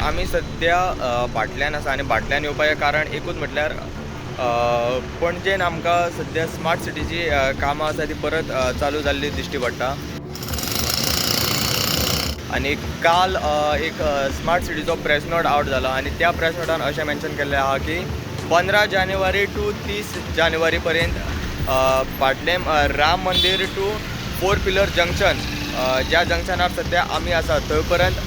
आमी सद्या भाटल्यान आसा आनी भाटल्यान येवपाचें कारण एकूच म्हटल्यार पणजेन आमकां सद्या स्मार्ट सिटीची कामां आसा ती परत चालू जाल्ली दिश्टी पडटा. आनी काल एक स्मार्ट सिटीचो प्रेस नोट आवट जाला आनी त्या प्रेस नोटान अशें मेन्शन केल्लें आहा की 15 जानेवारी टू 30 जानेवारी पर्यंत भाटलेम राम मंदीर टू 4 पिलर जंक्शन ज्या जंक्शनार सद्या आमी आसा थंय पर्यंत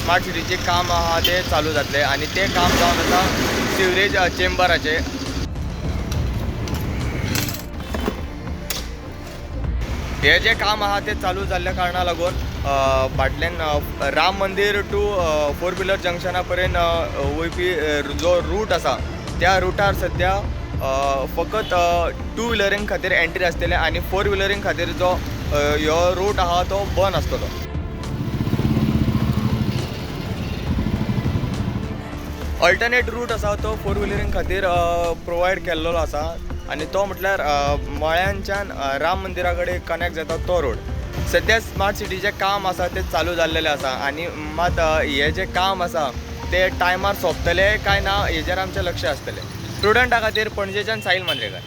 स्मार्ट सिटीचें काम आहा तें चालू जातलें. आनी तें काम जावन आसा सिवरेज चेंबराचें. हें जें काम आहा तें चालू जाल्ल्या कारणा लागून भाटल्यान राम मंदीर टू 4 पिलर जंक्शना पर्यंत वयपी जो रूट आसा त्या रुटार सद्या फकत 2 व्हिलरींग खातीर एंट्री आसतली आनी 4 व्हिलरींग खातीर जो ह्यो रूट आहा तो बंद आसतलो. अल्टरनेट रूट आसा तो 4 व्हिलरींग खातीर प्रोवायड केल्लो आसा आनी तो म्हटल्यार मळ्यांच्यान राम मंदिरा कडेन कनेक्ट जाता तो रोड. सद्या स्मार्ट सिटीचें काम आसा तें चालू जाल्लेलें आसा आनी मात हें जें काम आसा तें टायमार सोंपतलें काय ना हेजेर आमचें लक्ष आसतलें. स्टुडंटा खातीर पणजेच्यान साहील मांद्रेकर.